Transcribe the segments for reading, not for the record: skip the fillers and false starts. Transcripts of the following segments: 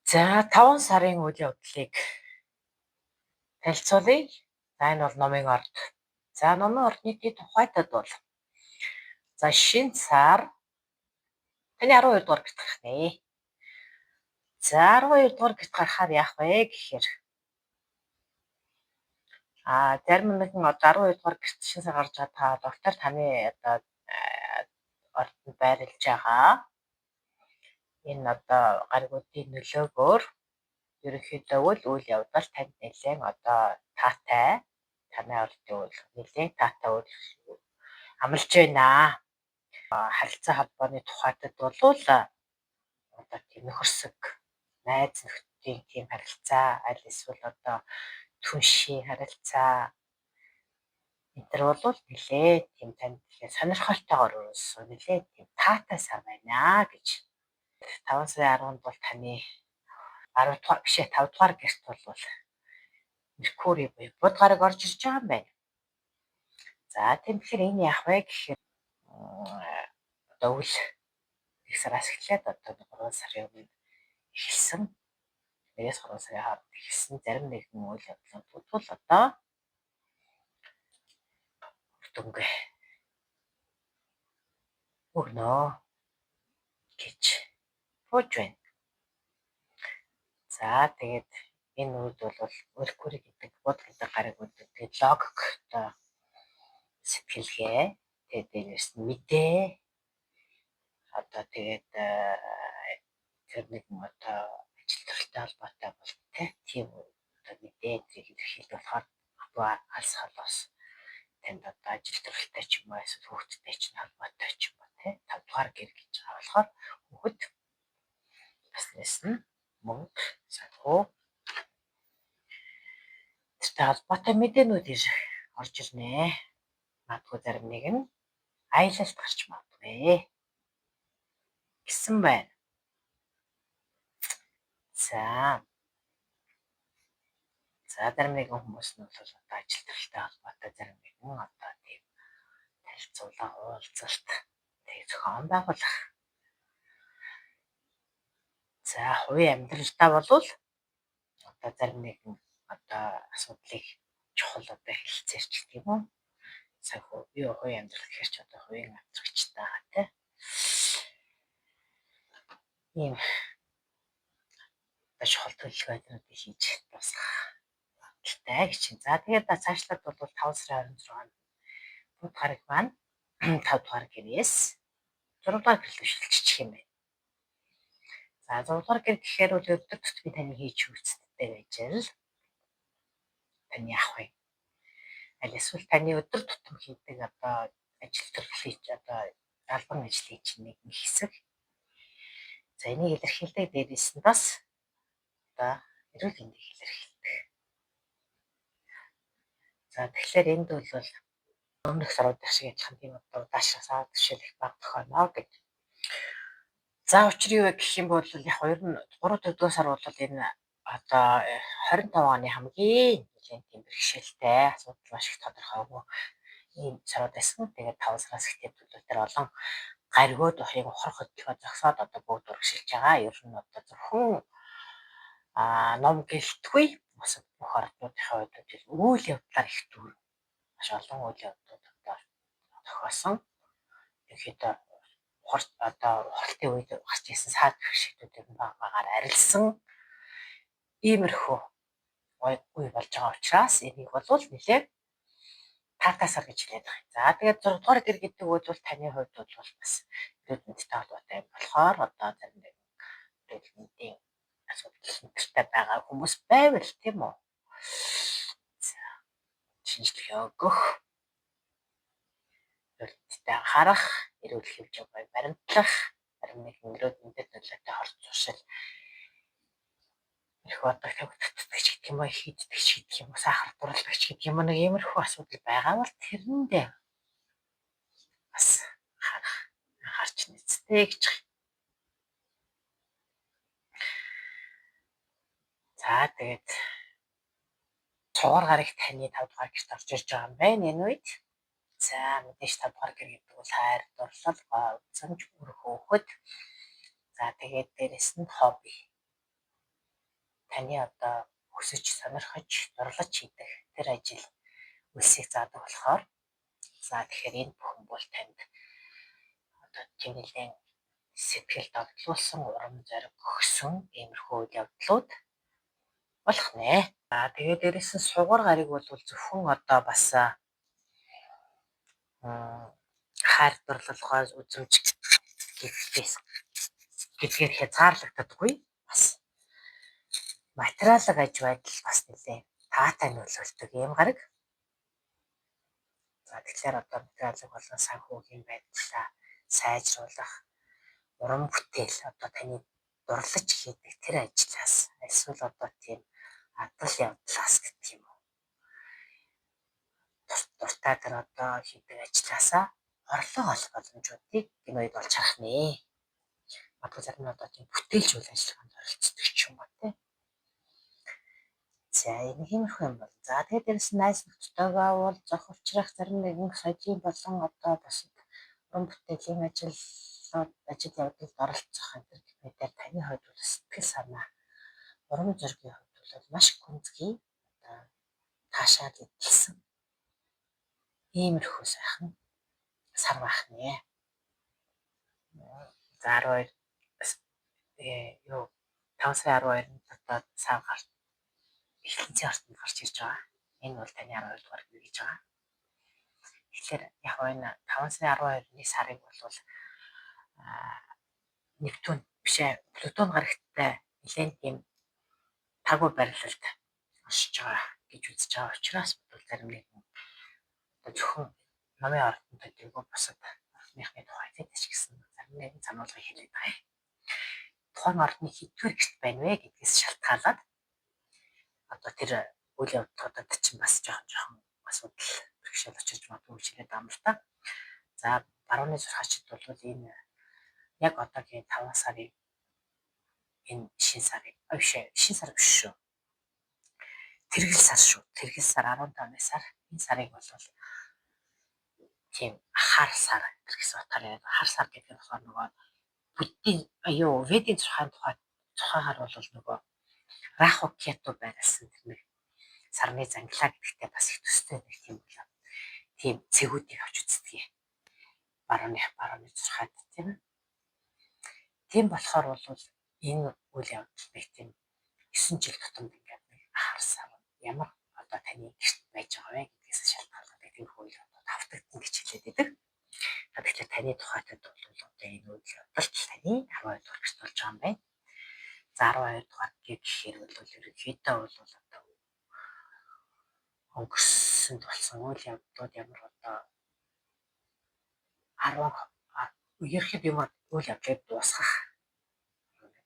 За, 5 сарын үйл явдлыг танилцуулъя. За, энэ бол Номын орд. За, Номын ордны тухайтад бол за шинэ сар таны 12 дугаар гэрт гарах нэ. За, 12 дугаар гэрт гарахаар яах вэ гэхээр зарим нэгэн одоо 12 дугаар гэрт шинэ сар гарч байгаа та доктор таны одоо ордонд байрлаж байгаа энэ одоо гаригуудын нөлөөгөөр ерөнхийдөө үйл үйл явдал танд нэлээд одоо таатай, танай ордын үйл нэлээд таатай үйл амлаж байна. Харилцаа холбооны тухайтад бол одоо тийм нөхөрсөг, найз нөхдийн тийм харилцаа, аль эсвэл одоо түншийн харилцаа энэ төр бол нэлээд тийм танд сонирхолтойгоор өрөөсөн нэлээд тийм таатай сар байна гэж. 5 сарын 10-нд бол таны 10 дугаар биш 5 дугаар гэрт бол Меркури буюу Буд гараг орж ирж байгаа юм байна. За, тийм тэгэхээр энэ яах вэ гэхээр одоо үл их сараас эхлээд одоо 3 сарын өмнө эхэлсэн. 1-3 сарын хооронд эхэлсэн зарим нэгэн үйл явдлууд бол одоо үр дүнгээ өгнө гэж бууж байна. За, тэгээд энэ үед бол Меркури гэдэг Буд гэдэг гариг үүдэг. Тэгээд логик одоо сэтгэлгээ, тэгээд дээрээс нь мэдээ, одоо тэгээд тэр нэгэн одоо ажил төрөлтэй холбоотой бол тийм одоо мэдээ тэрийг илэрхийлэх болохоор алс холоос танд одоо ажил төрөлтэй ч юм уу эсвэл хүүхэдтэй ч холбоотой ч юм уу те 5 дугаар гэр гэж байгаа болохоор хүүхэд бас нэс нь мөнгө санхүү тэртэй холбоотой мэдээнүүд орж ирнэ. Магадгүй зарим нэг нь аялалд гарч магадгүй гэсэн байна. За. За, зарим нэгэн хүмүүс нь бол одоо ажил төрөлтэй холбоотой зарим нэгэн одоо тийм танилцуулга, уулзалт тэг зохион байгуулах. За, хувийн амьдралдаа болвол одоо зарим нэгэн одоо асуудлыг чухал одоо хэлэлцээрч гэх юм уу. Санхүү юу хувийн амьдрал гэхэр ч одоо хувийн амьдрагчтай тий. Ийм одоо чухал төлөвлөгөөнүүдийг хийж дуусгах магадлалтай гэж. За, тэгээд цаашлаад бол 5 сарын 26-нд Буд гараг маань 5 дугаар гэрээс 6 дугаар гэрлөө шилжчих юм байна. За, 6 дугаар гэр гэхээр бол өдөр тутмын таны хийж үйлцдэг ажил, таны авах аль эсвэл таны өдөр тутам хийдэг одоо ажил төрлийн одоо албан ажлын чинь нэг хэсэг. За, энийг илэрхийлдэг, дээрээс нь бас одоо эрүүл мэндийг илэрхийлдэг. За, тэгэхээр энд бол өмнөх сарууд шиг адилхан тийм одоо удаашрах бэрхшээл их бага тохионо гэж. За, учир юу вэ гэх юм бол яг ер нь 3 4 дугаар сар бол энэ одоо 25 оны хамгийн нэлээд тийм бэрхшээлтэй, асуудал маш их тодорхойгүй ийм сарууд байсан. Тэгээд 5 сараас эхлээд төлөв дээр олон гаригууд ухыг ухрах хөдөлгөөн зогсоод одоо бүгд урагшилж байгаа. Ер нь одоо зөвхөн ном гэлтгүй бас бүх орднуудынхаа хувьд үйл явдлаар их дүүр. Маш олон үйл явдлууд одоо тохиосон. Ерөнхийдөө одоо ухралтын үед гарч ирсэн саад бэрхшээлүүд нь бага багаар арилсан иймэрхүү үе болж байгаа учраас энийг бол нэлээд таатай сар гэж хэлээд байгаа. За, тэгээд 6 дугаар гэр гэдэг үг бол таны хувьд бол бас эрүүл мэндтэй холбоотой юм болохоор одоо зарим нэгэн эрүүл мэндийн асуудал нэртэй байгаа хүмүүс байвал тийм үү? За, шинжилгээ өгөх, эрүүл мэндтэй анхаарах, эрүүл хэв жавыг баримтлах, зарим нэгэн эрүүл мэндэд нөлөөтэй хорт зуршил их одоо тавигддаг ч гэх юм уу, хийддэг ч гэх юм уу, сахар дурлдаг ч гэх юм уу, нэг иймэрхүү асуудал байгаа бол тэрэндээ бас анхаарах, анхаарч нэцтэй гэж. За, тэгээд цугаар гарагт таны 5 дугаар гэрт орж ирж байгаа юм байна энэ үед. За, мэдээж 5 дугаар гэр гэдэг бол хайр, дурлал, гоо үзэмж, үр хөөхөд. За, тэгээд дээрэс нь хобби. таны одоо хүсэж, сонирхож, дурлаж хийдэг тэр ажил үлсийг заадаг болохоор за тэгэхээр энэ бүхэн бол танд одоо тийм нэлээд сэтгэл догдлуулсан, урам зориг өгсөн иймэрхүү үйл явдлууд болох нэ. За тэгээд дээрэс нь сугар гариг бол зөвхөн одоо бас хайр дурлалгаа үзэмж гэдгээс гэдгээр хязгаарлагддаггүй. Бас материалын аж байдал бас нэлээ таатай нөлөөлдөг юм гараг. За тэгэхээр одоо материалын болон санхүүгийн байдлаа сайжруулах уран бүтээл одоо таны дурлаж хийдэг тэр ажлаас эсвэл одоо тийм адал явдлаас гэх юм уу. Дуртай тэр одоо хийдэг ажлаасаа орлого олох боломжуудыг энэ үед олж харах нэ. Магадгүй зарим нь одоо тийм бүтээлч үйл ажиллагаанд оролцдог ч юм уу те. За энэ иймэрхүү юм бол. За тэгээд дээрэс нь найз нөхдөдтэйгээ бол зох учрах зарим нэгэн соёлын болон одоо бусад уран бүтээлийн ажил явдалд оролцох энэ гэх мэтээр таны хувьд бол сэтгэл санаа, урам зоригийн хувьд бол маш гүнзгий одоо таашаал эдэлсэн иймэрхүү сайхан сар байх нэ. За 12 юу 5 сарын 12-нд одоо сар гарч эхлэнцийн ортонд гарч ирж байгаа. Энэ бол таны 12 дугаар гэр гэж байгаа. Тэгэхээр яг энэ 5 сарын 12-ны сарыг бол Нептун биш ээ Плутон гарагттай нэлээд тийм тагуу байрлалд оршиж байгаа гэж үзэж байгаа учраас бол зарим нэгэн одоо зөвхөн номын ордон төдийгүй бусад ордныхны тухай ч гэсэн зарим нэгэн сануулгыг хэлээд байгаа юм. Тухайн ордны хэдвэр гэрт байна вэ гэдгээс шалтгаалаад одоо тэр үйл явдлуудад чинь бас жоохон асуудал бэрхшээл учирч магадгүй гэж хэлээд байгаа юм л та. За барууны зурхаачид бол энэ яг одоогийн 5 сарын энэ шинэ сарын биш шинэ сар биш шүү. Тэргэл сар шүү. Тэргэл сар 15-ны сар. Энэ сарыг бол тийм хар сар гэсэн утгаар яриад. Хар сар гэдэг нь болохоор нөгөө буддийн юу ведийн зурхаан тухай тухайгаар бол нөгөө Раху Кету байрласан тэр нэг сарны занглаа гэдэгтэй бас их төстэй нэг тийм болоо. Тийм цэгүүдийг авч үздэг. Барууны зурхаад тийм ээ. Тийм болохоор бол энэ үйл явдал нэг тийм 9 жил тутамд ингээд нэг хар сар ямар одоо таны гэрт байж байгаа вэ гэдгээс шалтгаалаад тийм үйл явдал автагдана гэж хэлээд байдаг. Тэгэхээр таны тухайтад бол одоо энэ үйл явдал таны 12 дугаар гэрт болж байгаа юм байна. За 12 дугаар гэр гэхээр бол ерөнхийдөө бол одоо өнгөрсөнд болсон үйл явдлууд ямар одоо 10 үерхэд ямар үйл явдлыг дуусгах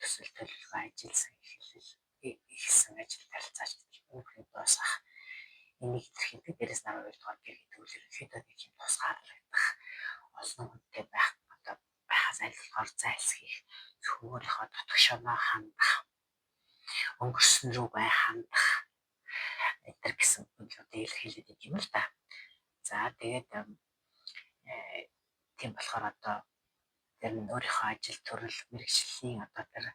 төсөл төлөвлөгөө ажилласан эхлэл эхэлсэн ажил харилцаач гэдэг юм дуусгах энийг илэрхийлдэг. Дээрээс нь 12 дугаар гэр гэдэг үйл ерөнхийдөө нэг юм тусгаарлагдах олон хүнтэй байх одоо байхаас аль болохоор зайлсхийх өөрийнхөө дотгошоноо хандах өнгөрсөн рүүгээ хандах энэ гэсэн зүйлүүдийг илэрхийлээд байдаг юм л да. За тэгээд тийм болохоор одоо зарим нь өөрийнхөө ажил төрөл мэргэжлийн одоо тэр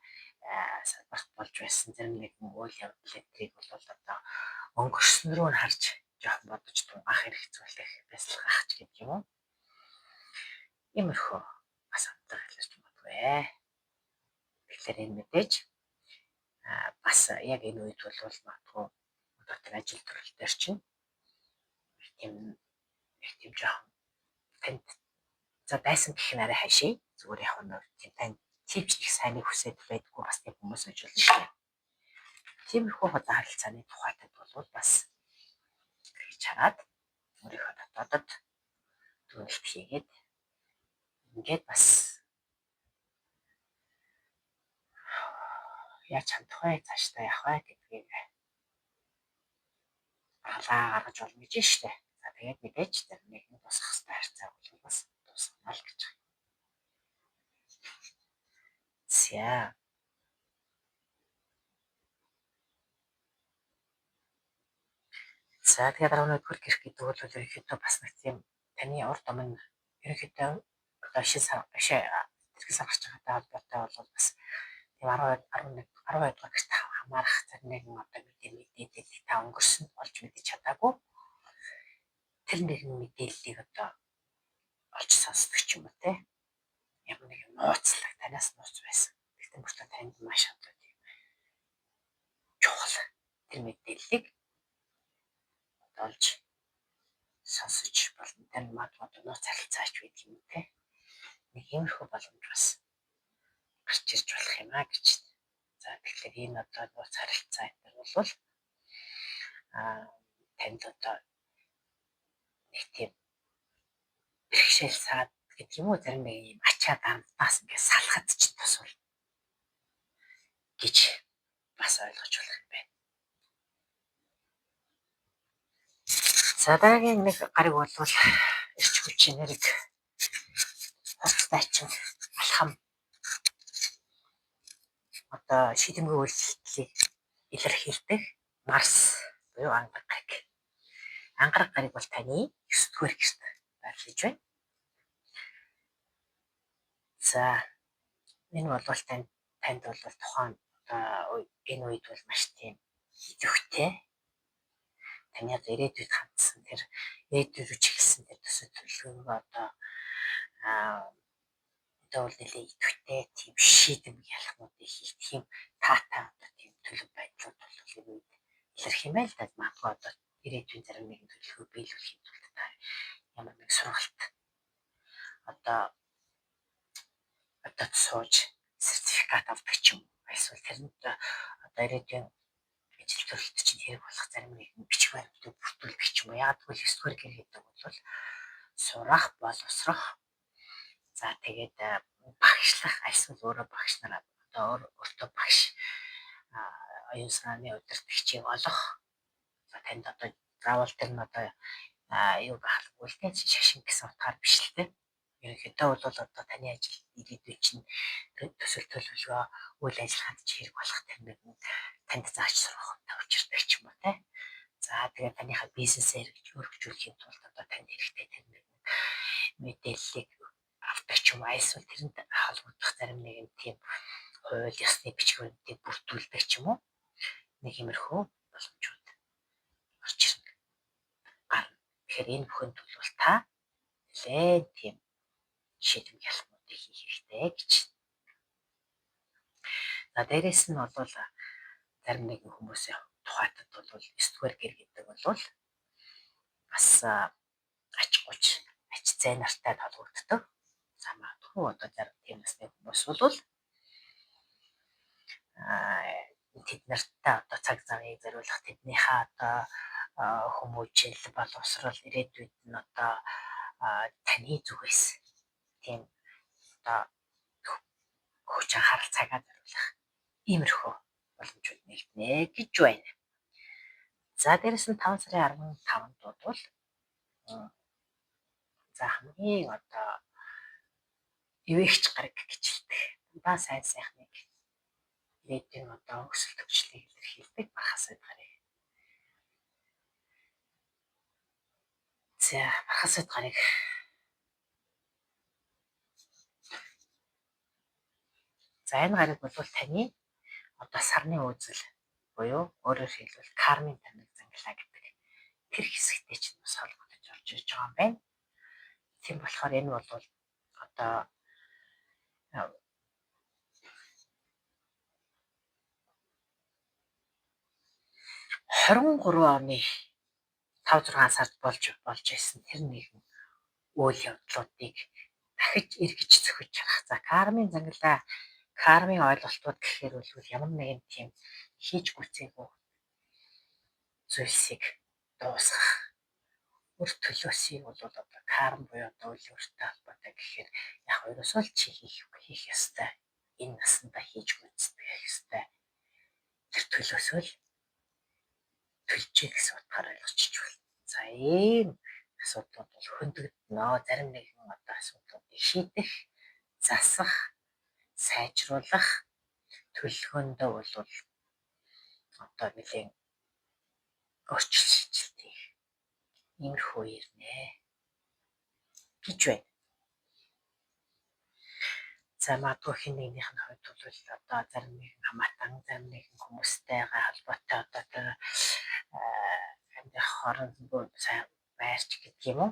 салбарт болж байсан зарим нэгэн үйл явдал эдрийг бол одоо өнгөрсөн рүү нь харж жоохон бодож тунгаах хэрэгцүүлэх бясалгах ч гэдэг юм уу. Иймэрхүү бас амтлага илэрч магадгүй. Тэгэхээр энэ мэдээж бас яг энэ үед бол магадгүй одоо тэр ажил төрөл дээр чинь их тийм жоохон танд за байсан гэх нь арай хайшээ. Зүгээр яг нь тийм танд тийч их сайныг хүсээд байдаггүй бас тийм хүмүүс байж болно шүү дээ. Тиймэрхүү одоо харилцааны тухайтад бол бас гэж хараад өөрийнхөө дотоодод дүгнэлт хийгээд ингээд бас яаж хандах вэ, цаашдаа явах вэ гэдгийг алаа гаргаж болно гэж шүү дээ. За тэгээд мэдээж зарим нэгэн тусах хэрэгтэй харьцаа бол бас тусгана л гэж байна. За. За тэгээд 11-р гэрх гэдэг бол ерөнхийдөө бас нэг тийм таны урд өмнө ерөнхийдөө одоо шинэ сар биш тэрхэл сар гарч байгаатай холбоотой бол бас тийм 12 11 12 дугаар гэрт хамаарах зарим нэгэн одоо мэдээллийг та өнгөрсөн олж мэдэж чадаагүй. Тэр нэгэн мэдээллийг одоо олж сонсдог ч юм уу те. Ямар нэгэн нууцлаг танаас нууц байсан. Тэгтээ мөртлөө танд маш одоо тийм чухал тэр мэдээллийг одоо олж сонсож болно. Танд магадгүй одоо нууц харилцаач байдаг юм те. Нэг иймэрхүү боломж бас гарч ирж болох юм а гэж. За тэгэхээр энэ одоо нууц харилцаа энэ бол танд одоо нэг тийм бэрхшээл саад гэдэг юм уу, зарим нэг юм ачаа дарамтаас ингээд салахад ч тусвал гэж бас ойлгож болох юм байна. За дараагийн нэг гариг бол эрч хүч энерги хурцтай чин алхам одоо шийдэмгий үйлчлэлийг илэрхийлдэг Марс буюу ангараг гариг. Ангараг гариг бол таны 9-р гэрт байрлаж байна. За энэ бол танд бол тухайн одоо энэ үед бол маш тийм идэвхтэй. Таны одоо ирээдүйд хандсан тэр ирээдүйд рүү чиглэсэн тэр төсөв төлөвлөгөөгөө одоо одоо бол нэлээ идэвхтэй тийм шийдэм ялхнуудыг хийх тийм таатай одоо тийм төлөв байдлууд бол энэ үед илэрх юм байл да. Магадгүй одоо ирээдүйн зарим нэгэн төлөвлөгөө биелүүлэхийн тулд та ямар нэг сургалт одоо сууж сертификат авдаг ч юм уу. Эсвэл тэрэнд одоо ирээдүйн ажил төрөлт чинь хэрэг болох зарим нэгэн бичиг баримтыг бүрдүүлдэг ч юм уу. Яг гэвэл 9-р гэр гэдэг бол сурах, боловсрох, за тэгээд багшлах, эсвэл өөрөө багш нар одоо өөртөө багш оюун санааны удирдагчийг олох. За танд одоо заавал тэр нь одоо юу байх л дээ, шашин гэсэн утгаар биш л дээ. Ерөнхийдөө бол одоо таны ажил ирээдүйн чинь төсөл төлөвлөгөө үйл ажиллагаанд чи хэрэг болох тэр нэгэн танд зааж сурах учиртай ч юм уу те. За тэгээд таныхаа бизнесээ өргөжүүлэхийн тулд одоо танд хэрэгтэй тэр нэгэн мэдээллийг авдаг ч юм уу, эсвэл тэрэнд холбогдох зарим нэгэн тийм хууль ёсны бичиг баримтыг бүрдүүлдэг ч юм уу. Нэг иймэрхүү боломжууд орж ирнэ. Гарна. Тэгэхээр энэ бүхэнд бол та нэлээд тийм шийдэм ялхмуудыг хийх хэрэгтэй гэж. За дээрэс нь бол зарим нэгэн хүмүүсийн тухайтад бол 9-р гэр гэдэг бол бас ач гуч, ач зай нартай холбогддог. За магадгүй одоо зарим тийм насны хүмүүс бол тэд нартай одоо цаг завыг зориулах, тэднийхээ одоо хүмүүжил, боловсрол, ирээдүйд нь одоо таны зүгээс тийм одоо хүч анхаарал цагаа зориулах иймэрхүү боломжууд нэгднэ гэж байна. За дээрэс нь 5 сарын 15-нд бол за хамгийн одоо ивээгч гараг гэж хэлдэг. Дандаа сайн сайхныг ирээдүйн одоо өсөлт хөгжлийг илэрхийлдэг Бархасад гарыг. За Бархасад гарыг за энэ гарыг бол таны одоо сарны үзэл буюу өөрөөр хэлбэл кармын таныг занглаа гэдэг тэр хэсэгтээ чинь бас холбогдож орж ирж байгаа юм байна. Тийм болохоор энэ бол одоо 23 оны 5-6 сард болж байсан тэр нэгэн үйл явдлуудыг дахиж эргэж зөхөж харах. За кармын занглаа, кармын ойлголтууд гэхээр бол ямар нэгэн тийм хийж гүйцээгүй зүйлсийг дуусгах өр төлөөсийг бол одоо карм буюу одоо үйл өртөө холбоотой гэхээр яг ерөөсөө л чи хийх ёстой. Энэ насандаа хийж гүйцэтгэх ёстой. Тэр төлөөсөө л төлжээ гэсэн утгаар ойлгочих болно. За ийм асуудлууд бол хөндөгдөнө. Зарим нэгэн одоо асуудлуудыг шийдэх, засах, сайжруулах төлөвлөгөөндөө бол одоо нэлээн өөрчлөлт шийдэлт хийх иймэрхүү ирнэ гэж байна. За, магадгүй хэн нэгнийх нь хувьд бол одоо зарим нэгэн хамаатан, зарим нэгэн хүмүүстэйгээ холбоотой одоо тэр амьдрах орон сайн байрч гэдэг юм уу.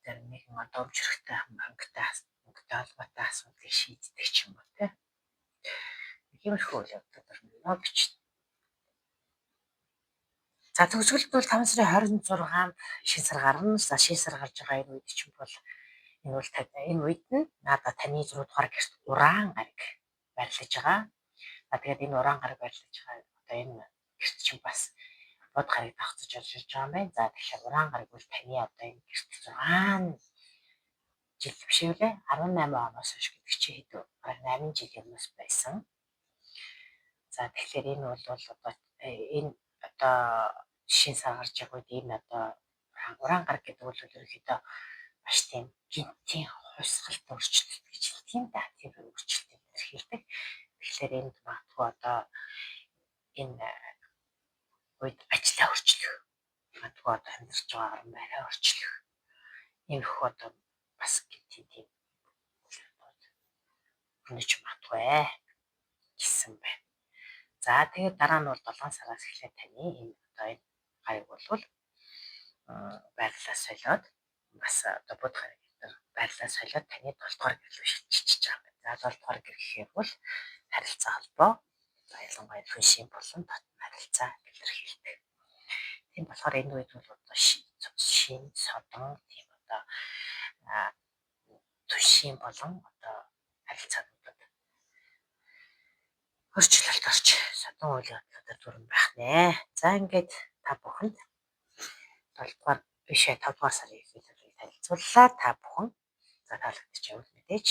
Зарим нэгэн одоо өмчөрхтэй хөнгөтэй хөнгөтэй холбоотой асуудлыг шийддэг ч юм уу, те. Иймэрхүү үйл явдлууд орно гэж. За, төгсгөлд бол 5 сарын 26-нд шинэ сар гарна. За, шинэ сар гарч байгаа энэ үед чинь бол энэ бол энэ үед нь надаа таны 6 дугаар гэрт ураан гариг байрлаж байгаа. За, тэгээд энэ ураан гариг байрлаж байгаа одоо энэ гэрт чинь бас бод гариг давхцаж орж ирж байгаа юм байна. За, тэгэхээр ураан гариг бол таны одоо энэ гэрт 6 жил биш үү? 18 оноос хойш гэдэг чинь хэд бараг 8 жилийн өмнөөс байсан. За, тэгэхээр энэ бол одоо энэ одоо шинэ сар гарч байгаа үед энэ одоо ураан гараг гэдэг бол ерөнхийдөө маш тийм гэнэтийн хувьсгалт өөрчлөлт гэж хэлдэг юм да. Тийм өөрчлөлт илэрхийлдэг. Тэгэхээр энд магадгүй одоо энэ үед ажлаа өөрчлөх, магадгүй одоо амьдарч байгаа орон байраа өөрчлөх. Иймэрхүү одоо бас гэнэтийн тийм өрнөж магадгүй гэсэн байна. За, тэгээд дараа нь бол 7 сараас эхлээд таны энэ одоо энэ гариг бол байрлалаа солиод бас одоо бод гариг байрлалаа солиод таны 7 дугаар гэр рүү шилжиж байгаа юм байна. За, 7 дугаар гэр гэхээр бол харилцаа холбоо, ялангуяа түншийн болон дотны харилцаа илэрхийлдэг. Тийм болохоор энэ үед бол одоо шин содон тийм одоо түншийн болон одоо харилцаануудад өөрчлөлт орж содон үйл явдлуудаар дүүрэн байх нэ. За, ингээд та бүхэнд 7 дугаар биш ээ 5 дугаар сарын илүүг танилцууллаа. Та бүхэн за таалагдчихвал мэдээж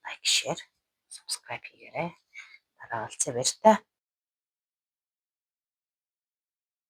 like, share, subscribe хийгээрэй. Дараа уулзъя, баяртай.